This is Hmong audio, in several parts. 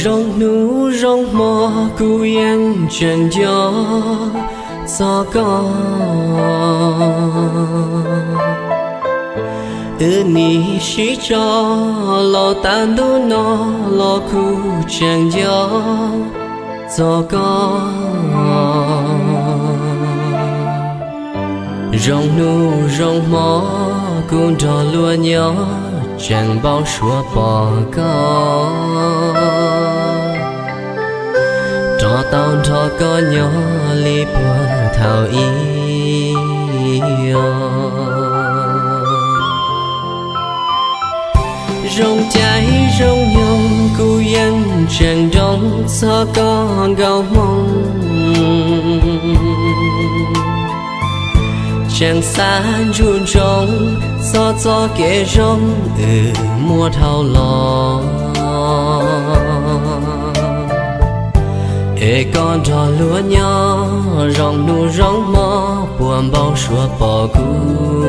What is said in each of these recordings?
Zoo hnub zoo hmo kuv yeej tseem nco txog koj. Wb nim sib tso los tas ntuj no los kuv tseem nco txog koj. Zoo hnub zoo hmo kuv nrog luag nyob tseem npau suav pom koj. Rov tau nrog koj nyob li puag thaum ub. Zoo caij zoo nyoog kuv yeej tseem nco txog koj nkauj hmoob. Tseem xav ntsuj ntsoov txog txoj kev zoo uas muaj dhau los. Es koj nrog luag nyob zoo hnub zoo hmo puas npau suav pom kuv.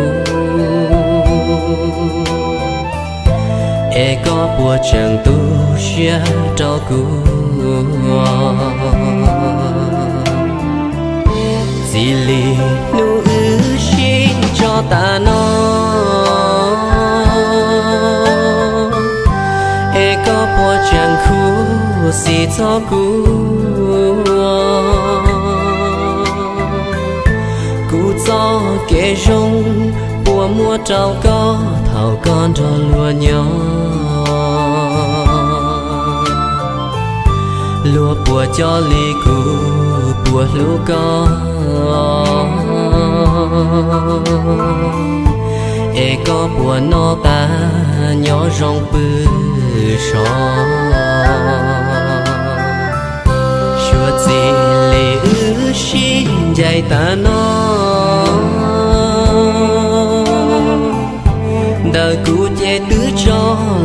Es koj puas tseem tu siab rau kuv. Txij li hnub wb sib tso tas no, es koj puas tseem khuv xim txog kuv. Kuv txoj kev zoo puas muaj rau koj thaum koj nrog luag nyob. Luag puas coj li kuv puas hlub koj. Es koj puas noj qab nyob zoo pw sov. Suav txij li wb sib ncaim tas no, ntawm kuv ces twb tso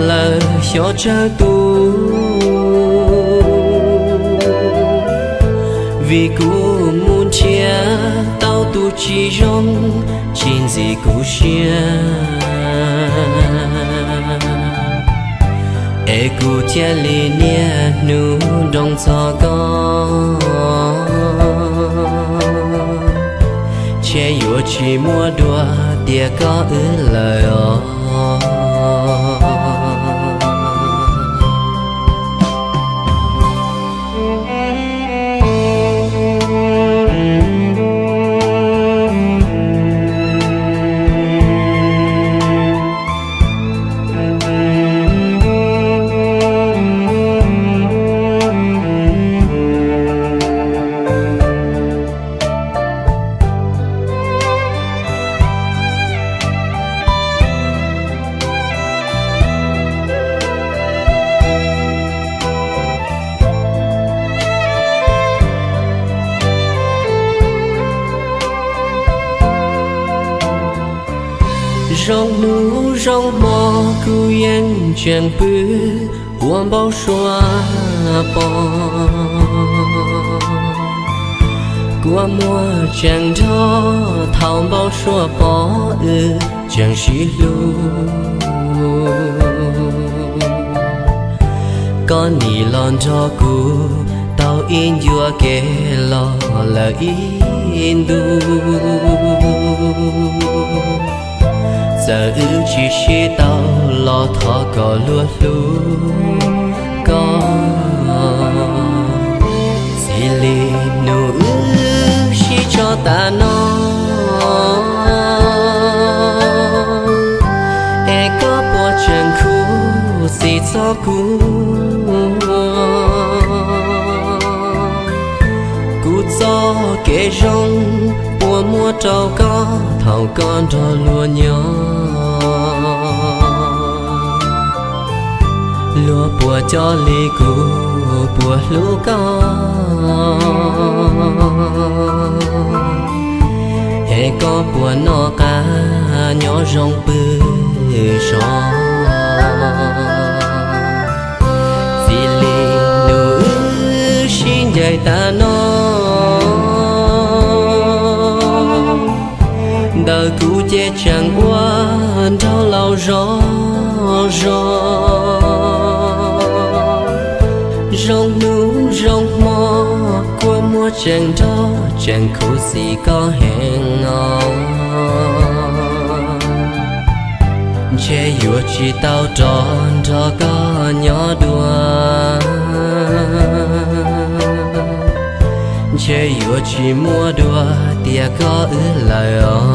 lawm xyov tsawg tus. Vim kuv mus nrhiav tau tus tsis zoo, tsis ntxim kuv siab. Es kuv thiaj li niaj hnub nroo txog koj, ntshe yuav tsis muaj dua tias koj wb lawm os. Zoo hnub zoo hmo kuv yeej tseem pw ua npau suav pom. Kua muag tseem nrho thaum npau suav pom wb tseem sib hlub. Koj nim los nrog kuv taug ib ncua kev los lawm ib ntus. Txawm wb tsis sib tau los thov kom luag hlub koj. Txij li hnub wb sib tso tas no, es koj puas tseem khuv xim txog kuv. Kuv txoj kev zoo puas muaj rau koj thaum koj nrog luag nyob. Luag puas coj li kuv puas hlub koj, es koj puas noj qab nyob zoo pw sov. Txij li hnub wb sib ncaim tas no, ntawm kuv ces tseem ua nraug laus zov zos. Tseem nrog tseem khuv xim koj heev os, ntshe yuav tsis tau rov nrog koj nyob dua, ntshe yuav tsis muaj dua tias koj wb lawm os.